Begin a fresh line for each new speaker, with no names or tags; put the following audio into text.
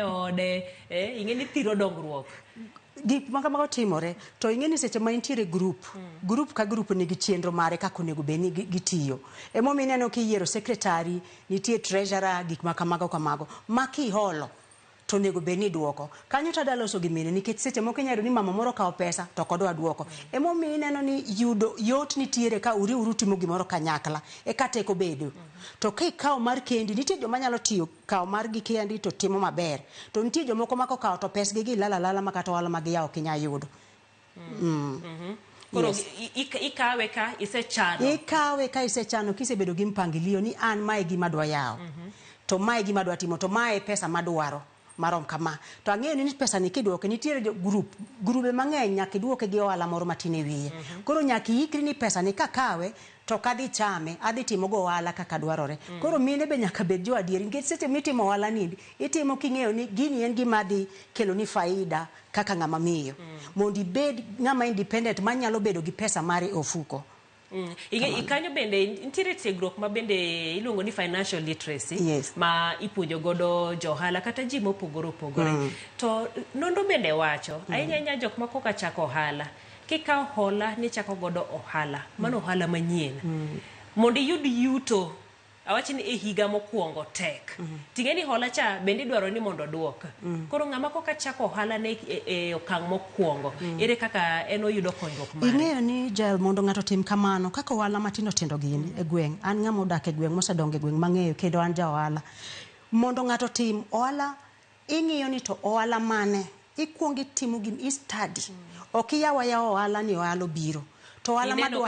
Ode ing'e ni thiro dongruok.
Gik ma kamago timore to ing'e ni seche ma intiere group, group ka group nigi chenro mare kaka onego bed ni gitiyo. Emomiyo ineno kiyiero secretary, nitie treasurer, gik ma kamago kamago. Ma kiholo to onego bed ni iduoko. Kanyo to adwa loso gi mine nikech seche moko inyalo yudo ni mama moro okawo pesa to ok odwa duoko. Emomiyo ineno ni yudo yot nitiere ka uriwru utimo gimoro kanyakla eka teko bedo. To kikawo mar kendi, nitie joma nyalo tiyo kawo margi kendi to timo maber. To nitie jomoko ma kokawo to pesgi gilal alala ma kata ohala ma giyawo ok inyal yudo.
Koro
Yes.
ikawe ka isechano.
Ikawe ka isechano, kisebedo gi mpangilio ni an mae gima adwa yawo. To mae gima adwa timo, to mae e pesa madwaro marom kama. To ang'eyo ni pesa ni kiduoke nitiere jo group, grube mang'eny nyaka iduoke gi ohala moro matin e wiye. Koro nyaka iikri ni pesa ni kakawe to ok adhi chame, adhi timo go ohala kaka dwarore. Koro mine be nyaka bed jo adieri nikech seche mitimo ohala ni itimo king'eyo ni gini en gima dhi kelo ni faida kaka ng'ama miyo. Mondo ibed ng'ama independent manyalo bedo gi pesa mare e ofuko.
Kanyo bende nitiere tiegruok ma bende iluongo ni financial literacy ma ipuonjo godo jo ohala kata ji mopogore opogore. To nonro bende wacho ahinya ahinya jok ma koka chako ohala, kikawo hola ni ichako godo ohala, mano ohala manyien. Mondo iyud yuto, awach ni e higa mokwongo tek. Ting'e ni hola cha bende idwaro ni mondo oduok. Koro ng'ama koka chako ohala ne e okang' mokwongo, ere kaka en oyudo konyruok mare?
Ing'eyo ni Jael, mondo ng'ato otim kamano, kaka ohala matindo tindo gini e gweng', an ng'ama odak e gweng' mosedongo e gweng' mang'eyo kendo an ja ohala. Mondo ng'ato otim ohala, ing'iyo ni to ohala mane, ikuongo itimo gim, i study. Ok iyaw ayawa ohala ni ohala obiro. To ohala
Ineno
madwa